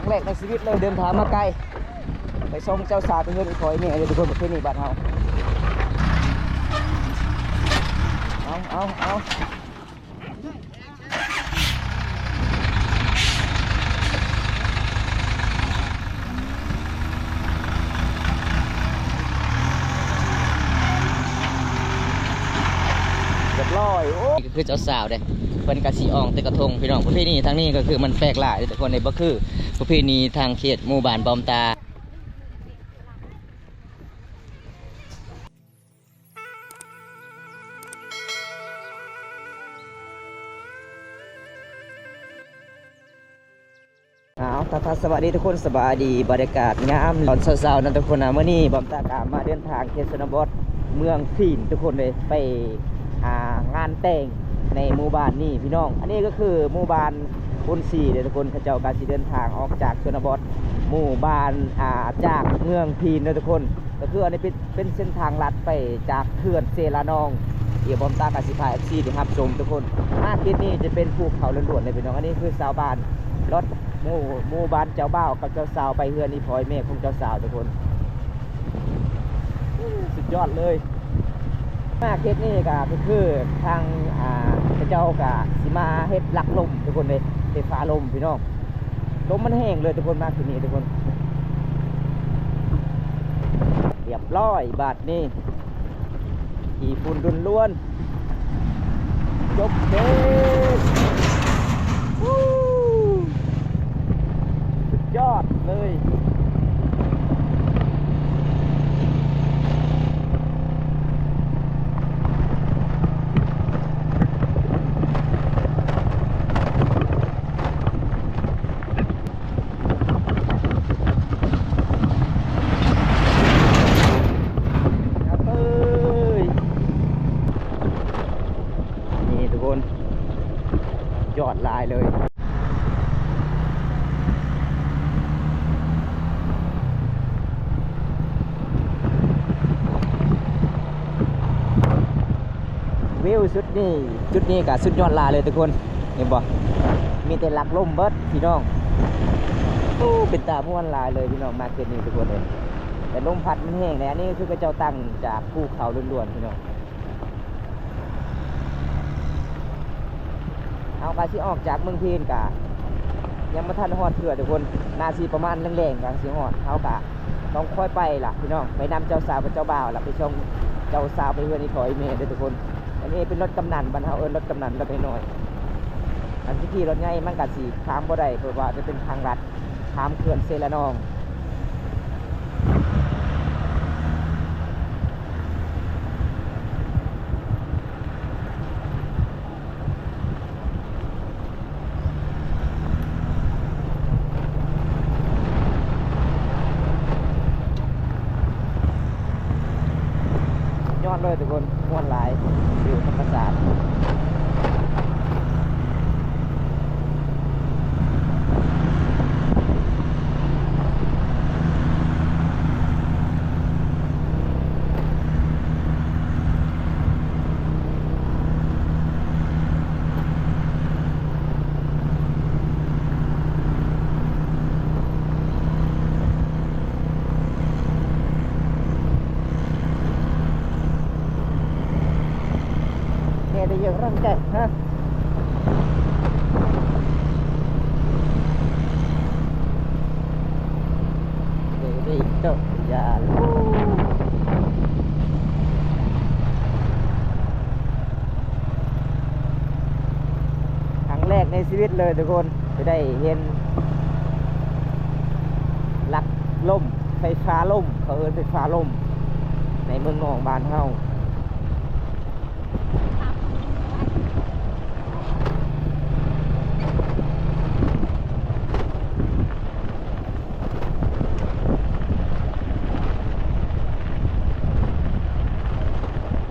ແລກໃນຊີວິດເລີຍ ເດີນທາງມາໄກ ໄປສົ່ງເຈົ້າສາວໄປເຮືອນອີ່ພໍ່ອີ່ແມ່ເດີທຸກຄົນ ປະເພນີບ້ານເຮົາ. ເອົາ ເອົາ ເອົາ. ຮຽບຮ້ອຍ. ໂອ້ ນີ້ກໍຄືເຈົ້າສາວເດ້ ເພິ່ນກໍຊິອອກແຕ່ກະທົງພີ່ນ້ອງ. ປະເພນີທາງນີ້ກໍຄືມັນແປກຫຼາຍເດ້ທຸກຄົນເດ້ ບໍ່ຄືປະເພນີທາງເຂດໝູ່ບ້ານບອມຕາ. ອ້າວ ທັກທາຍສະບາຍດີທຸກຄົນ ສະບາຍດີ ບັນຍາກາດຍາມຕອນເຊົ້າໆນະທຸກຄົນນະ. ມື້ນີ້ບອມຕາກະມາເດີນທາງເຂດຊົນນະບົດເມືອງພີນທຸກຄົນເດ້ ໄປຫາງານແຕ່ງໃນໝູ່ບ້ານນີ້ພີ່ນ້ອງ. ອັນນີ້ກໍຄືໝູ່ບ້ານໂພນສີເດ້ທຸກຄົນ ເຂົາເຈົ້າກະຊິເດີນທາງອອກຈາກຊົນນະບົດ ໝູ່ບ້ານ ອ່າ ຈາກເມືອງພີນເດ້ທຸກຄົນ. ກໍຄືອັນນີ້ເປັນ ເປັນເສັ້ນທາງລັດໄປຈາກເຂື່ອນເຊລະນອງ. ດຽວບອມຕາກໍຊິພາເອັຟຊີໄດ້ຮັບຊົມທຸກຄົນ. ມາເຂດນີ້ຈະເປັນພູເຂົາລ້ວນໆເລີຍພີ່ນ້ອງ. ອັນນີ້ຄືຊາວບ້ານ ລົດໝູ່ ໝູ່ບ້ານເຈົ້າບ່າວກັບເຈົ້າສາວ ໄປເຮືອນອີ່ພໍ່ອີ່ແມ່ຂອງເຈົ້າສາວທຸກຄົນ. ສຸດຍອດເລີຍ. ມາເຂດນີ້ກໍ ກໍຄືທາງ ອ່າ ເຂົາເຈົ້າກໍຊິມາເຮັດຫຼັກລົມທຸກຄົນເດ້ ເຮັດຝາລົມພີ່ນ້ອງ. ລົມມັນແຮງເລີຍທຸກຄົນ ມາທີ່ນີ້ທຸກຄົນ. ຮຽບຮ້ອຍບາດນີ້ ຂີ້ຝຸ່ນລ້ວນໆ. ຈົບເກມ. ສຸດຍອດເລີຍ. ຄັບເອີຍ ນີ້ທຸກຄົນ ຍອດຫຼາຍເລີຍ. ວິວຈຸດນີ້ ຈຸດນີ້ກະສຸດຍອດຫຼາຍເລີຍທຸກຄົນ ເຫັນບໍ່? ມີແຕ່ຫຼັກລົມເບິດພີ່ນ້ອງ. ໂອ້ ເປັນຕາມ່ວນຫຼາຍເລີຍພີ່ນ້ອງ ມາເຂດນີ້ທຸກຄົນເອີຍ. ແຕ່ລົມພັດມັນແຮງເດ້ ອັນນີ້ຄືເຂົາເຈົ້າຕັ້ງຈາກພູເຂົາລ້ວນໆພີ່ນ້ອງ. ເຮົາກະຊິອອກຈາກເມືອງພີນກະຍັງບໍ່ທັນຮອດເທື່ອທຸກຄົນ ໜ້າຊິປະມານແລງໆກະຊິຮອດ. ເຮົາກະ ຕ້ອງຄ່ອຍໄປລະພີ່ນ້ອງ ໄປນຳເຈົ້າສາວກັບເຈົ້າບ່າວລະ ໄປສົ່ງເຈົ້າສາວໄປເຮືອນອີ່ພໍ່ອີ່ແມ່ເດີທຸກຄົນ. ອັນນີ້ເປັນລົດກຳນັນ ບ້ານເຮົາເອີ້ນລົດກຳນັນ ລົດນ້ອຍໆ. ຄັນຊິຂີ່ລົດໃຫຍ່ມັນກະຊິຂ້າມບໍ່ໄດ້ ເພາະວ່າຈະເປັນທາງລັດຂ້າມເຂື່ອນເຊລະນອງ. ຍອດເລີຍທຸກຄົນ ມ່ວນຫຼາຍ ວິວທຳມະຊາດ. ແມ່ໄດ້ເຢີກລັງແກະຮະ. ເດ ເດ ເຈົ້າ ຢ່າ ຄັ້ງແລກໃນຊີວິດເລີຍທຸກຄົນ ຈະໄດ້ເຫັນຫຼັກລົມ ໄຟຟ້າລົມ ເຂົາເອີ້ນໄຟຟ້າລົມ ໃນເມືອງນອງບ້ານເຮົາ.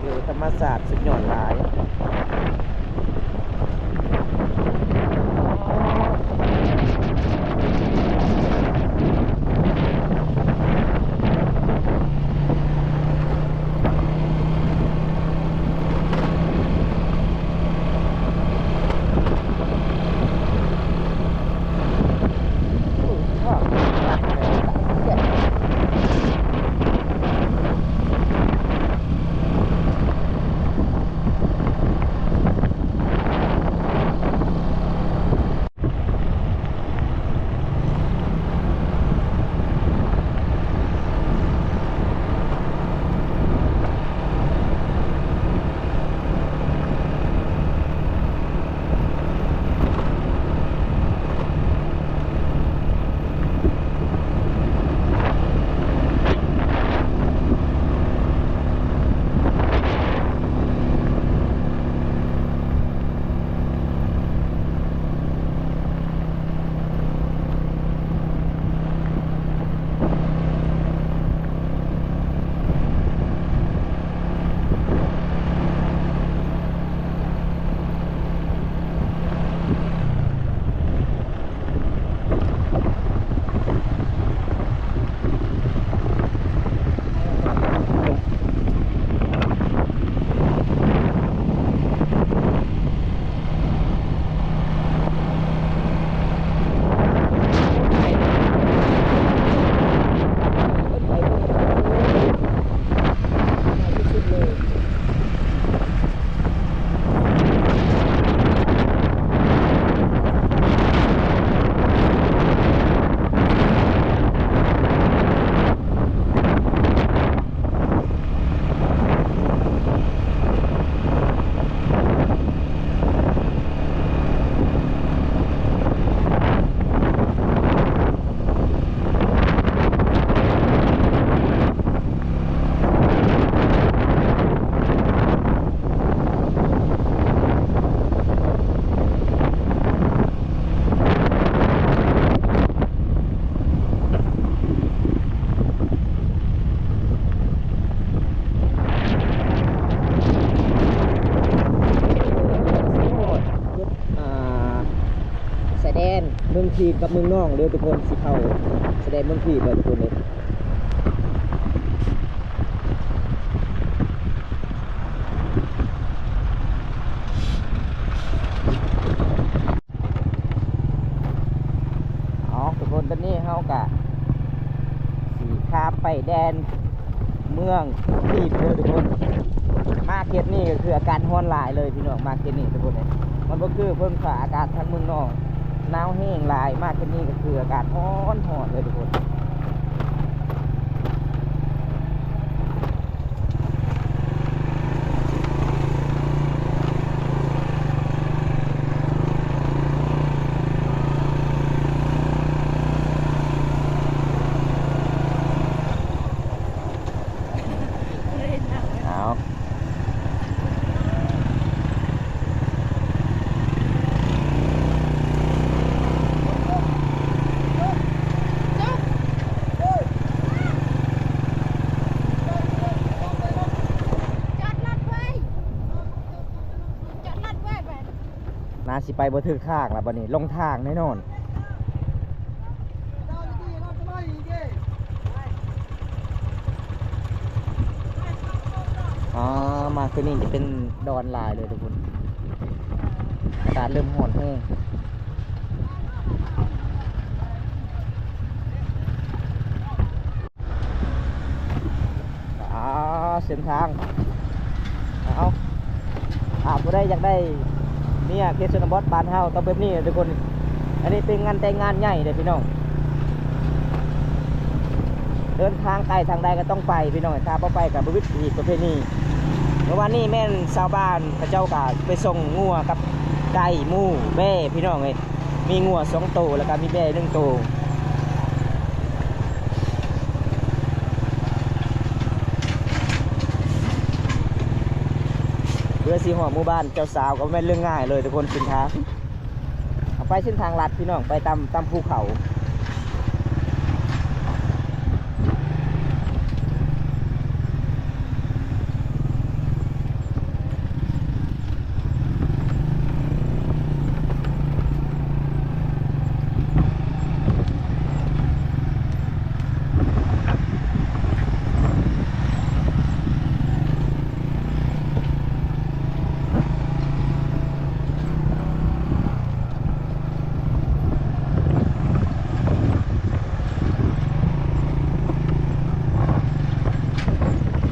ວິວທຳມະຊາດສຸດຍອດຫຼາຍ. ເ ເມືອງພີນກັບເມືອງນອງເດີທຸກຄົນ ຊິເຂົ້າຊາຍແດນເມືອງພີນເດີທຸກຄົນເດີ. ເອົາ ທຸກຄົນ ຕອນນີ້ເຮົາກະຊິຂ້າມໄປແດນເມືອງພີນເດີທຸກຄົນ. ມາເຂດນີ້ກໍຄືອາກາດຮ້ອນຫຼາຍເລີຍພີ່ນ້ອງ ມາເຂດນີ້ທຸກຄົນເອີຍ. ມັນບໍ່ຄືເພິ່ນວ່າອາກາດທາງເມືອງນອກ ໜາວແຮງຫຼາຍ ມາເຂດນີ້ກໍຄືອາກາດຮ້ອນໆເລີຍທຸກຄົນ. ເອົາ ຈອດລົດໄວ້ ຈອດລົດໄວ້ບາດ ໜ້າຊິໄປບໍ່ຖືກທາງລະບາດນີ້ ຫຼົງທາງແນ່ນອນ. ອ່າ ມາຄືນີ້ຈະເປັນດອນຫຼາຍເລີຍທຸກຄົນ ອາກາດເລີ່ມຮ້ອນແຮງ. ອ່າ ເສັ້ນທາງ ເອົາ ຖ້າຜູ້ໃດຢາກໄດ້ເມຍເຂດຊົນນະບົດບ້ານເຮົາຕ້ອງແບບນີ້ທຸກຄົນ. ອັນນີ້ເປັນງານແຕ່ງງານໃຫຍ່ເດ້ພີ່ນ້ອງ ເດີນທາງໄກທາງໃດກໍຕ້ອງໄປພີ່ນ້ອງ ຖ້າບໍ່ໄປກໍບໍ່ວິດຮີປະເພນີ. ເມື່ອວານນີ້ແມ່ນຊາວບ້ານເຂົາເຈົ້າກໍໄປສົ່ງງົວກັບໄກ່ ໝູ ແບ້ພີ່ນ້ອງເອີຍ. ມີງົວສອງໂຕ ແລ້ວກໍມີແບ້ໜຶ່ງໂຕ ເພື່ອຊິຮອດໝູ່ບ້ານເຈົ້າສາວກໍບໍ່ແມ່ນເລື່ອງງ່າຍເລີຍທຸກຄົນ. ເສັ້ນທາງ ເອົາໄປເສັ້ນທາງລັດພີ່ນ້ອງ ໄປຕາມ ຕາມພູເຂົາ.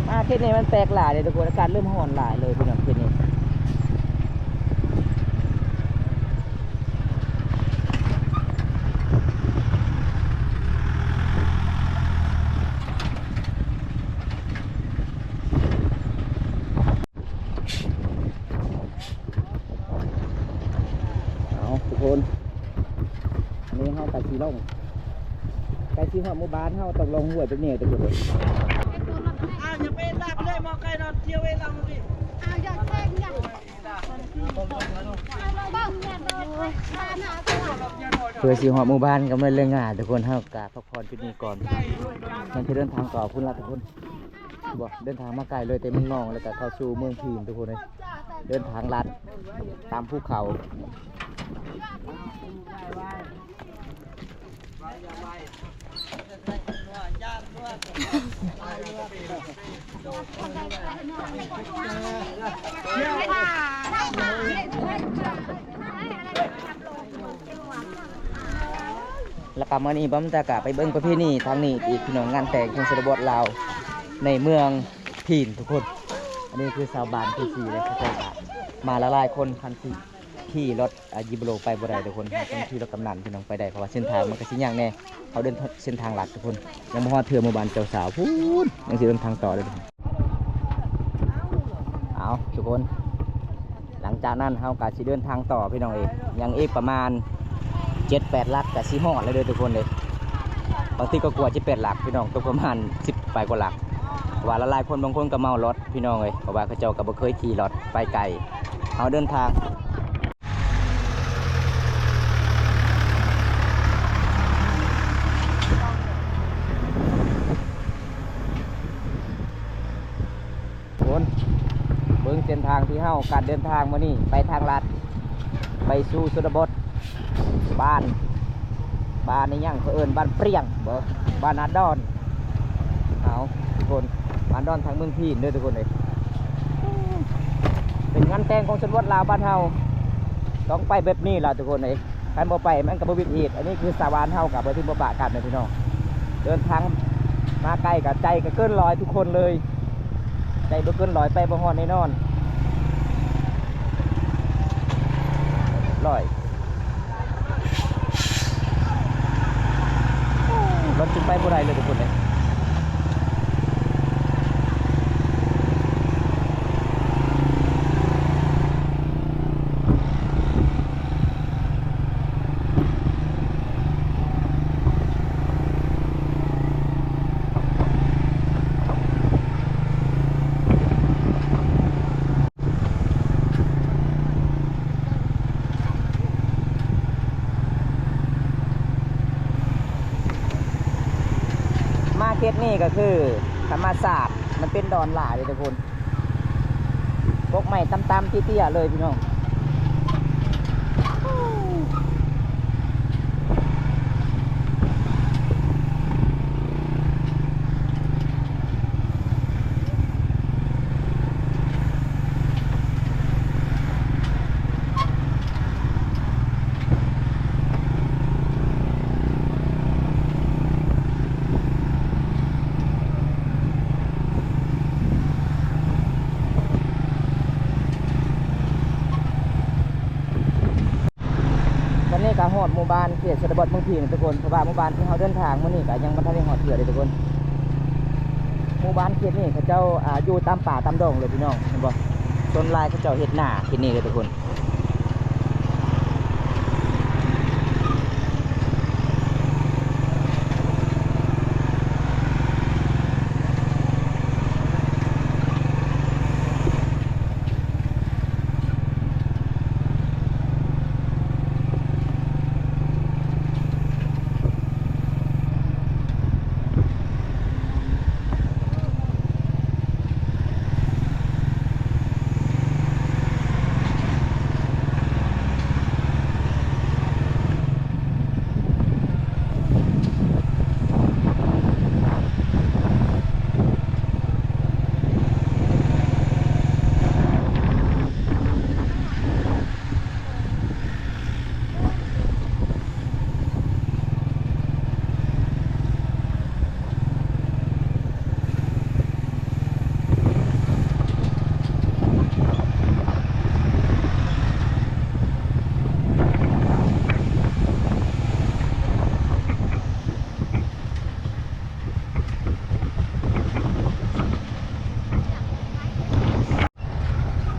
ມາເຂດນີ້ມັນແປກຫຼາຍເດ້ທຸກຄົນ ອາກາດເລີ່ມຮ້ອນຫຼາຍເລີຍພີ່ນ້ອງເຂດນີ້. ເອົາທຸກຄົນ ອັນນີ້ເຮົາກະຊິລົງ ໃກ້ຊິຮອດໝູ່ບ້ານ ເຮົາຕ້ອງລົງຫ້ວຍແບບນີ້ທຸກຄົນເອີຍ. ເພື່ອຊິຮອດໝູ່ບ້ານກໍບໍ່ແມ່ນເລື່ອງງ່າຍທຸກຄົນ ເຮົາກະພັກຜ່ອນຈຸດນີ້ກ່ອນ ຍັງຊິເດີນທາງຕໍ່ພຸ້ນລະທຸກຄົນ. ບໍ່ ເດີນທາງມາໄກເລີຍແຕ່ເມືອງນອງ ແລ້ວກໍເຂົ້າສູ່ເມືອງພີນທຸກຄົນເອີຍ. ເດີນທາງລັດຕາມພູເຂົາ. ແລ້ວກໍມື້ນີ້ບອມຕາກະໄປເບິ່ງປະເພນີທາງນີ້ອີກ ພີ່ນ້ອງ ງານແຕ່ງຂອງຊົນນະບົດລາວໃນເມືອງພີນທຸກຄົນ. ອັນນີ້ຄືຊາວບ້ານທີສີ່ເລີຍ ເຂົາເຈົ້າກະມາຫຼາຍໆຄົນ ຄັນທີ່ຂີ່ລົດ ອາ ຢີໂບໂລໄປບໍ່ໄດ້ທຸກຄົນ ຕ້ອງຂີ່ລົດກຳນັນ ພີ່ນ້ອງ ໄປໄດ້ ເພາະວ່າເສັ້ນທາງມັນກະຊິຍາກແດ່. ເຮົາເດີນເສັ້ນທາງລັດທຸກຄົນ ຍັງບໍ່ຮອດເທື່ອໝູ່ບ້ານເຈົ້າສາວພຸ້ນ ຍັງຊິເດີນທາງຕໍ່ເດີທຸກຄົນ. ເອົາທຸກຄົນ ຫຼັງຈາກນັ້ນເຮົາກະຊິເດີນທາງຕໍ່ພີ່ນ້ອງເອີຍ ຍັງອີກປະມານເຈັດແປດຫຼັກກະຊິຮອດແລ້ວເດີທຸກຄົນເດີ. ບາງທີກໍກວ່າເຈັດແປດຫຼັກພີ່ນ້ອງ ຕົກປະມານສິບປາຍກວ່າຫຼັກ ເພາະວ່າຫຼາຍໆຄົນບາງຄົນກໍເມົາລົດພີ່ນ້ອງເອີຍ ເພາະວ່າເຂົາເຈົ້າກໍບໍ່ເຄີຍຂີ່ລົດໄປໄກ. ເຮົາເດີນທາງ ຄົນ ເບິ່ງເສັ້ນທາງທີ່ເຮົາ ການເດີນທາງມື້ນີ້ ໄປທາງລັດ ໄປສູ່ຊົນນະບົດ ບ້ານ ບ້ານນີ້ຫຍັງ ເຂົາເອີ້ນບ້ານປຽງບໍ່ ບ້ານນາດອນ. ເອົາ ທຸກຄົນ ບ້ານດອນທາງເມືອງພີນເດີທຸກຄົນເອີຍ. ເປັນງານແຕ່ງຂອງຊົນບົດລາວບ້ານເຮົາ ຕ້ອງໄປແບບນີ້ລະທຸກຄົນເອີຍ. ຄັນບໍ່ໄປມັນກໍບໍ່ມີປະໂຫຍດ. ອັນນີ້ຄືຊາວບ້ານເຮົາກໍບໍ່ຖິ້ມບໍ່ປະກັນນະພີ່ນ້ອງ. ເດີນທາງມາໄກກໍໃຈກໍເກີນຮ້ອຍທຸກຄົນເລີຍ. ໃຈບໍ່ເກີນຮ້ອຍໄປບໍ່ຮອດແນ່ນອນ. ຮ້ອຍ ລົດຈຶ່ງໄປບໍ່ໄດ້ເລີຍທຸກຄົນເອີຍ. ມາເຂດນີ້ກໍຄືທຳມະຊາດ ມັນເປັນດອນຫຼາຍເດ້ທຸກຄົນ. ກົກໄມ້ຕ່ຳໆ ເຕ້ຍໆ ເລີຍພີ່ນ້ອງ. ຕອນນີ້ກໍຮອດໝູ່ບ້ານເຂດຊົນນະບົດເມືອງພີນແລ້ວທຸກຄົນ. ເພາະວ່າໝູ່ບ້ານທີ່ເຮົາເດີນທາງມື້ນີ້ກໍຍັງບໍ່ທັນໄດ້ຮອດເທື່ອເດ້ທຸກຄົນ. ໝູ່ບ້ານເຂດນີ້ເຂົາເຈົ້າ ອ່າ ຢູ່ຕາມປ່າຕາມດົງເລີຍພີ່ນ້ອງ ເຫັນບໍ່? ສ່ວນຫຼາຍເຂົາເຈົ້າເຮັດນາເຂດນີ້ເລີຍທຸກຄົນ.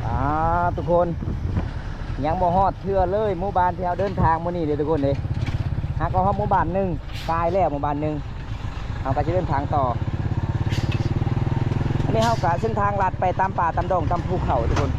ອ່າ ທຸກຄົນ ຍັງບໍ່ຮອດເທື່ອເລີຍ ໝູ່ບ້ານທີ່ເຮົາເດີນທາງມື້ນີ້ເດ້ທຸກຄົນເດ້. ຫາກໍຮອດໝູ່ບ້ານໜຶ່ງ ກາຍແລ້ວໝູ່ບ້ານໜຶ່ງ ເຮົາກໍຈະເດີນທາງຕໍ່. ອັນນີ້ເຮົາກໍເສັ້ນທາງລັດໄປຕາມປ່າຕາມດົງຕາມພູເຂົາທຸກຄົນ.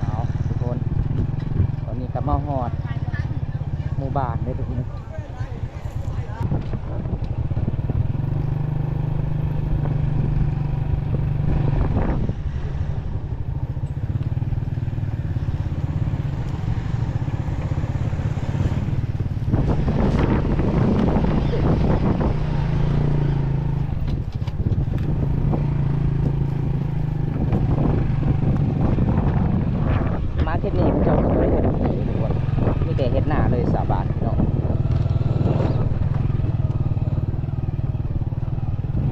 ເອົາ ທຸກຄົນ ຕອນນີ້ກໍມາຮອດໝູ່ບ້ານເດ້ທຸກຄົນ. ມາເຂດນີ້ເຂົາເຈົ້າກໍບໍ່ໄດ້ເຮັດຫຍັງເລີຍທຸກຄົນ ມີແຕ່ເຮັດນາເລີຍຊາວບ້ານເນາະ.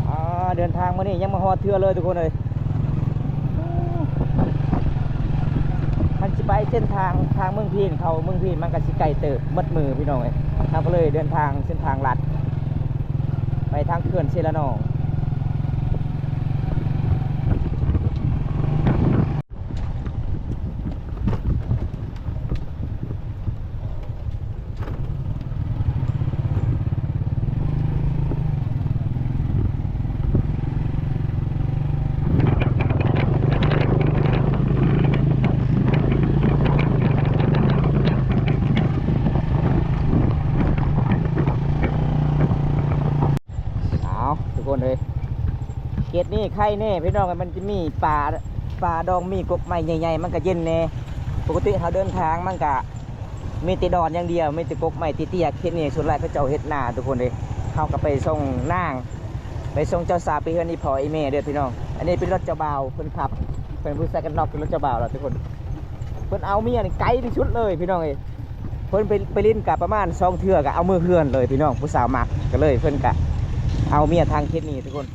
ອ່າ ເດີນທາງມື້ນີ້ຍັງບໍ່ຮອດເທື່ອເລີຍທຸກຄົນເອີຍ. ຄັນຊິໄປເສັ້ນທາງ ທາງເມືອງພີນ ເຂົ້າເມືອງພີນ ມັນກໍຊິໄກເຕີບ ໝົດມື້ພີ່ນ້ອງເອີຍ. ເຮົາກໍເລີຍເດີນທາງເສັ້ນທາງລັດ ໄປທາງເຂື່ອນເຊລະນອງ. ໄຄແນ່ພີ່ນ້ອງ ມັນຈະມີປ່າ ປ່າດອງ ມີກົກໄມ້ໃຫຍ່ໆ ມັນກະເຢັນແນ່. ປົກກະຕິເຮົາເດີນທາງມັນກະມີແຕ່ດອນຢ່າງດຽວ ມີແຕ່ກົກໄມ້ເຕ້ຍໆ. ເຂດນີ້ສ່ວນຫຼາຍເຂົາເຈົ້າເຮັດນາທຸກຄົນເດ້. ເຮົາກະໄປສົ່ງນາງ ໄປສົ່ງເຈົ້າສາວໄປເຮືອນອີ່ພໍ່ອີ່ແມ່ເດີພີ່ນ້ອງ. ອັນນີ້ເປັນລົດເຈົ້າບ່າວເພິ່ນຂັບ ເພິ່ນຜູ້ໃສ່ກັນນອກ ເປັນລົດເຈົ້າບ່າວລະທຸກຄົນ. ເພິ່ນເອົາເມຍນີ້ໄກທີ່ສຸດເລີຍພີ່ນ້ອງເອີຍ. ເພິ່ນໄປ ໄປຫຼິ້ນກະປະມານສອງເທື່ອກະເອົາເມືອເຮືອນເລີຍພີ່ນ້ອງ ຜູ້ສາວມັກ ກະເລີຍເພິ່ນກະເອົາເມຍທາງເຂດນີ້ທຸກຄົນ.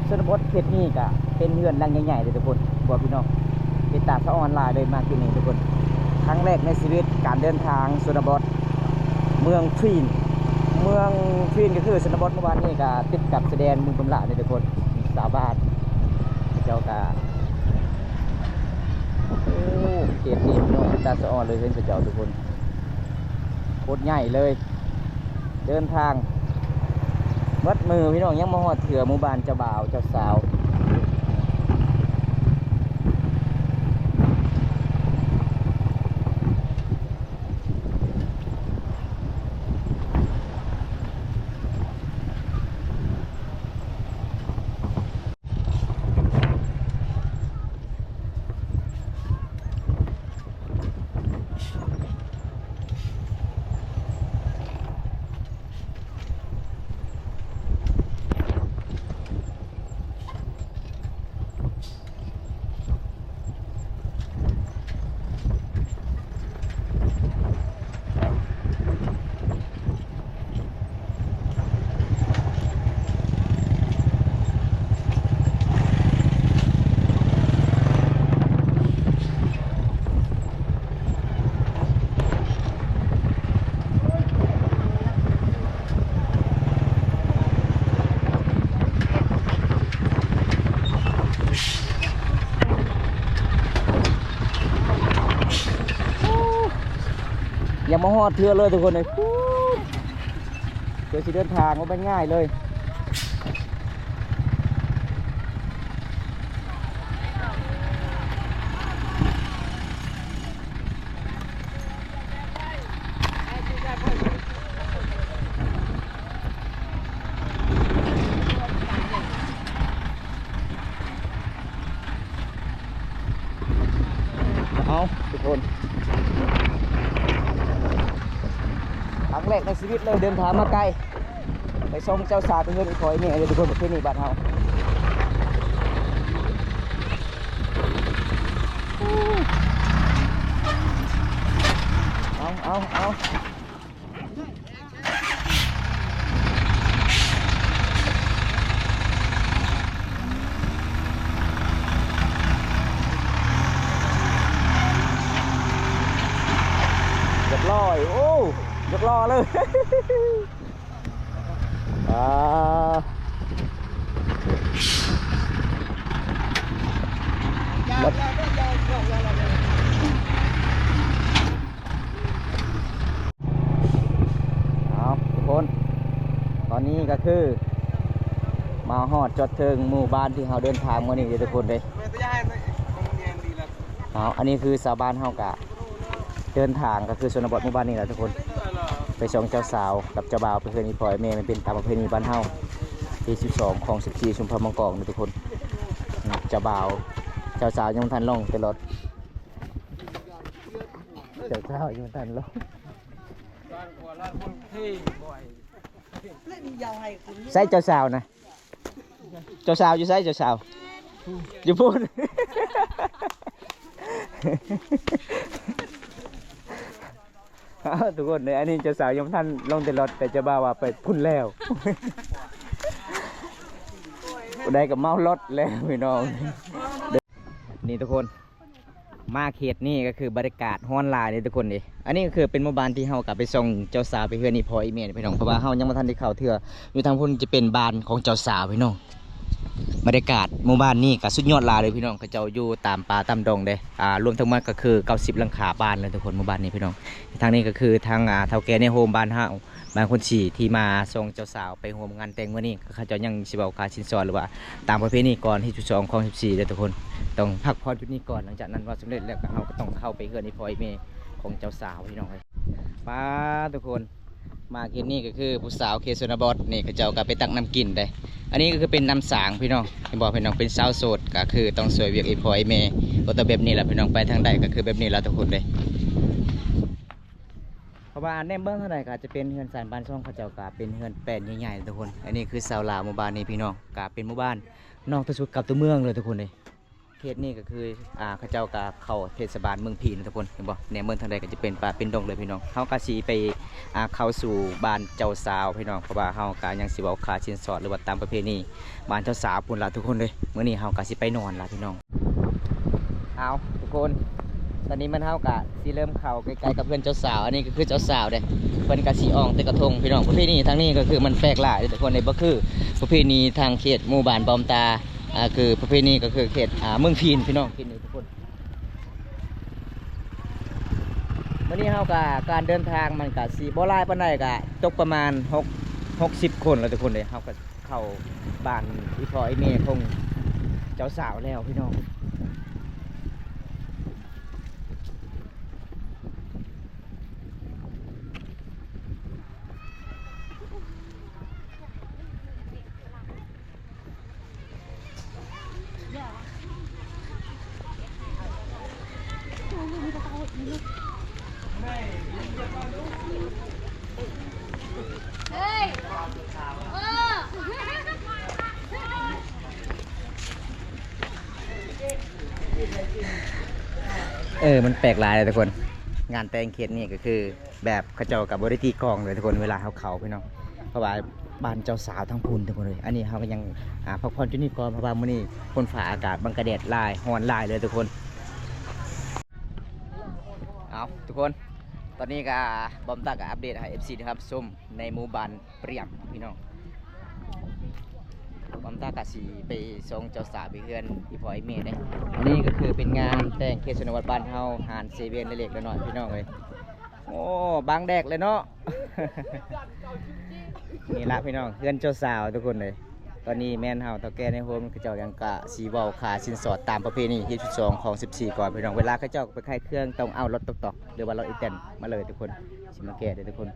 ຊົນນະບົດເຂດນີ້ກະເປັນເຮືອນຫຼັງໃຫຍ່ໆເລີຍທຸກຄົນ ບອກພີ່ນ້ອງ ເປັນຕາສະອອນຫຼາຍເລີຍມາທີ່ນີ້ທຸກຄົນ. ຄັ້ງແລກໃນຊີວິດການເດີນທາງຊົນນະບົດ ເມືອງທຣີນ ເມືອງທຣີນກະຄືຊົນນະບົດໝູ່ບ້ານນີ້ກະຕິດກັບຊາຍແດນເມືອງປຳລາເດ້ທຸກຄົນ. ຊາວບ້ານເຂົາເຈົ້າກະ ໂອ້ ເຂດນີ້ພີ່ນ້ອງ ເປັນຕາສະອອນເລີຍ ເຮືອນເຂົາເຈົ້າທຸກຄົນ ໂຄດໃຫຍ່ເລີຍ. ເດີນທາງເບິດມື້ພີ່ນ້ອງ ຍັງບໍ່ຮອດເທື່ອໝູ່ບ້ານເຈົ້າບ່າວເຈົ້າສາວ. ຍັງບໍ່ຮອດເທື່ອເລີຍທຸກຄົນເອີຍ ເພື່ອຊິເດີນທາງບໍ່ແມ່ນງ່າຍເລີຍ. ເອົາທຸກຄົນ ຄັ້ງແລກໃນຊີວິດເລີຍ ເດີນທາງມາໄກ ໄປສົ່ງເຈົ້າສາວໄປເຮືອນອີ່ພໍ່ອີ່ແມ່ເດີທຸກຄົນ ປະເພນີບ້ານເຮົາ. ເອົາ ເອົາ ເອົາ ຮຽບຮ້ອຍ ໂອ້ ຍົກລໍ້ເລີຍ ອ່າ ເອົາທຸກຄົນ ຕອນນີ້ກະຄືມາຮອດຈອດເຖິງໝູ່ບ້ານທີ່ເຮົາເດີນທາງມື້ນີ້ເດີທຸກຄົນເດ້. ເອົາ ອັນນີ້ຄືຊາວບ້ານເຮົາກະເດີນທາງ ກະຄືຊົນນະບົດໝູ່ບ້ານນີ້ແຫຼະທຸກຄົນ ໄປສົ່ງເຈົ້າສາວກັບເຈົ້າບ່າວໄປເຮືອນອີ່ພໍ່ອີ່ແມ່ ມັນເປັນຕາມປະເພນີບ້ານເຮົາ ທີສິບສອງ ຂອງສິບສີ່ຊຸມພະມັງກອງເດີທຸກຄົນ. ເຈົ້າບ່າວ ເຈົ້າສາວຍັງບໍ່ທັນລົງແຕ່ລົດ ເຈົ້າສາວຍັງບໍ່ທັນລົງ ໃສເຈົ້າສາວນະ? ເຈົ້າສາວຢູ່ໃສເຈົ້າສາວ? ຢູ່ພຸ້ນ. ອ້າວ ທຸກຄົນເອີຍ ອັນນີ້ເຈົ້າສາວຍັງບໍ່ທັນລົງແຕ່ລົດ ແຕ່ເຈົ້າບ່າວວ່າໄປພຸ້ນແລ້ວ. ຜູ້ໃດກໍເມົາລົດແລ້ວພີ່ນ້ອງ. ນີ້ທຸກຄົນ ມາເຂດນີ້ກໍຄືບັນຍາກາດຮ້ອນຫຼາຍເດ້ທຸກຄົນເດ້. ອັນນີ້ກໍຄືເປັນໝູ່ບ້ານທີ່ເຮົາກໍໄປສົ່ງເຈົ້າສາວໄປເຮືອນອີ່ພໍ່ອີ່ແມ່ພີ່ນ້ອງ ເພາະວ່າເຮົາຍັງບໍ່ທັນໄດ້ເຂົ້າເທື່ອ. ຢູ່ທາງພຸ້ນຈະເປັນບ້ານຂອງເຈົ້າສາວພີ່ນ້ອງ. ບັນຍາກາດໝູ່ບ້ານນີ້ກໍສຸດຍອດຫຼາຍເລີຍພີ່ນ້ອງ. ເຂົາເຈົ້າຢູ່ຕາມປ່າຕາມດົງເດ້. ອາ ລວມທັງໝົດກໍຄືເກົ້າສິບຫຼັງຄາບ້ານເລີຍທຸກຄົນ ໝູ່ບ້ານນີ້ພີ່ນ້ອງ. ທາງນີ້ກໍຄືທາງ ອາ ເຖົ້າແກ່ໃນໂຮມບ້ານເຮົາ ບ້ານຄົນສີ່ ທີ່ມາສົ່ງເຈົ້າສາວໄປຮ່ວມງານແຕ່ງມື້ນີ້ ເຂົາເຈົ້າຍັງຊິເວົ້າຄ່າສິນສອດ ຫຼືວ່າຕາມປະເພນີກ່ອນ ຮີດສິບສອງ ຄອງສິບສີ່ເດີທຸກຄົນ. ຕ້ອງພັກຜ່ອນຈຸດນີ້ກ່ອນ ຫຼັງຈາກນັ້ນເວົ້າສຳເລັດແລ້ວ ກໍເຮົາກໍຕ້ອງເຂົ້າໄປເຮືອນອີ່ພໍ່ອີ່ແມ່ຂອງເຈົ້າສາວພີ່ນ້ອງເອີຍ. ປ້າ ທຸກຄົນ ມາເຂດນີ້ກໍຄືຜູ້ສາວເຂດຊົນນະບົດນີ້ ເຂົາເຈົ້າກໍໄປຕັກນ້ຳກິນເດ້. ອັນນີ້ກໍຄືເປັນນ້ຳສາງພີ່ນ້ອງ ເຫັນບໍ່ພີ່ນ້ອງ? ເປັນສາວໂສດກໍຄືຕ້ອງຊ່ວຍວຽກອີ່ພໍ່ອີ່ແມ່ ກໍຕ້ອງແບບນີ້ລະພີ່ນ້ອງ. ໄປທາງໃດກໍຄືແບບນີ້ລະທຸກຄົນເດ້. ເພາະວ່າແນມເບິ່ງທາງໃດກໍຈະເປັນເຮືອນຊານບ້ານຊ່ອງ ເຂົາເຈົ້າກໍເປັນເຮືອນແປ້ນໃຫຍ່ໆທຸກຄົນ. ອັນນີ້ຄືຊາວລາວໝູ່ບ້ານນີ້ພີ່ນ້ອງ ກໍເປັນໝູ່ບ້ານນອກທີ່ສຸດກັບຕົວເມືອງເລີຍທຸກຄົນເດ້. ເຂດນີ້ກໍຄື ອ່າ ເຂົາເຈົ້າກໍເຂົ້າເທດສະບານເມືອງພີນນະທຸກຄົນ ເຫັນບໍ່? ແນມເບິ່ງທາງໃດກໍຈະເປັນປ່າເປັນດົງເລີຍພີ່ນ້ອງ. ເຮົາກໍຊິໄປ ອ່າ ເຂົ້າສູ່ບ້ານເຈົ້າສາວພີ່ນ້ອງ ເພາະວ່າເຮົາກໍຍັງຊິເວົ້າຄ່າສິນສອດ ຫຼືວ່າຕາມປະເພນີບ້ານເຈົ້າສາວພຸ້ນລະທຸກຄົນເດ້. ມື້ນີ້ເຮົາກໍຊິໄປນອນລະພີ່ນ້ອງ. ເອົາ ທຸກຄົນ ຕອນນີ້ມັນ ເຮົາກະຊິເລີ່ມເຂົ້າໃກ້ໆກັບເຮືອນເຈົ້າສາວ. ອັນນີ້ກໍຄືເຈົ້າສາວເດ້ ເພິ່ນກະຊິອ່ອງແຕ່ກະທົງພີ່ນ້ອງ. ປະເພນີທາງນີ້ກໍຄືມັນແປກຫຼາຍເດ້ທຸກຄົນເດ້ ບໍ່ຄືປະເພນີທາງເຂດໝູ່ບ້ານບອມຕາ. ອ່າ ຄືປະເພນີກໍຄືເຂດ ອ່າ ເມືອງພີນພີ່ນ້ອງ ເຂດນີ້ທຸກຄົນ. ມື້ນີ້ເຮົາກະ ການເດີນທາງມັນກະຊິບໍ່ຫຼາຍປານໃດ ກະຕົກປະມານຫົກ ຫົກສິບຄົນລະທຸກຄົນເດ້. ເຮົາກະ ເຂົ້າບ້ານອີ່ພໍ່ອີ່ແມ່ຂອງເຈົ້າສາວແລ້ວພີ່ນ້ອງ. ເອີ ມັນແປກຫຼາຍເດ້ທຸກຄົນ. ງານແຕ່ງເຂດນີ້ກໍຄື ແບບເຂົາເຈົ້າກໍບໍ່ໄດ້ຕີກອງເລີຍທຸກຄົນ ເວລາເຮົາເຂົ້າພີ່ນ້ອງ ເພາະວ່າບ້ານເຈົ້າສາວທາງພຸ້ນທຸກຄົນເອີຍ. ອັນນີ້ເຮົາກໍຍັງ ອ່າ ພັກຜ່ອນຈຸດນີ້ກ່ອນ ເພາະວ່າມື້ນີ້ຝົນຟ້າອາກາດມັນກະແດດຫຼາຍ ຮ້ອນຫຼາຍເລີຍທຸກຄົນ. ເອົາ ທຸກຄົນ ຕອນນີ້ກໍບອມຕາກໍອັບເດດໃຫ້ເອັຟຊີໄດ້ຮັບຊົມໃນໝູ່ບ້ານ ປຽມພີ່ນ້ອງ. ບອມຕາກະຊິໄປສົ່ງເຈົ້າສາວໄປເຮືອນອີ່ພໍ່ອີ່ແມ່ເດ້. ອັນນີ້ກໍຄືເປັນງານແຕ່ງເຂດຊົນນະບົດບ້ານເຮົາ ຮ້ານເຊເວັນເລັກໆນ້ອຍໆພີ່ນ້ອງເອີຍ. ໂອ້ ບັງແດດເລີຍເນາະ. ນີ້ລະພີ່ນ້ອງ ເຮືອນເຈົ້າສາວທຸກຄົນເອີຍ. ຕອນນີ້ແມ່ນເຮົາເຖົ້າແກ່ໃນໂຮມ ເຂົາເຈົ້າຍັງກະຊິເວົ້າຄ່າສິນສອດຕາມປະເພນີ ຮີດສິບສອງ ຄອງສິບສີ່ກ່ອນພີ່ນ້ອງ. ເວລາເຂົາເຈົ້າໄປຂາຍເຄື່ອງ ຕ້ອງເອົາລົດຕ໊ອກໆ ຫຼືວ່າລົດອີແຕນມາເລີຍທຸກຄົນ. ຊິມາແກ້ເດີທຸກຄົນ.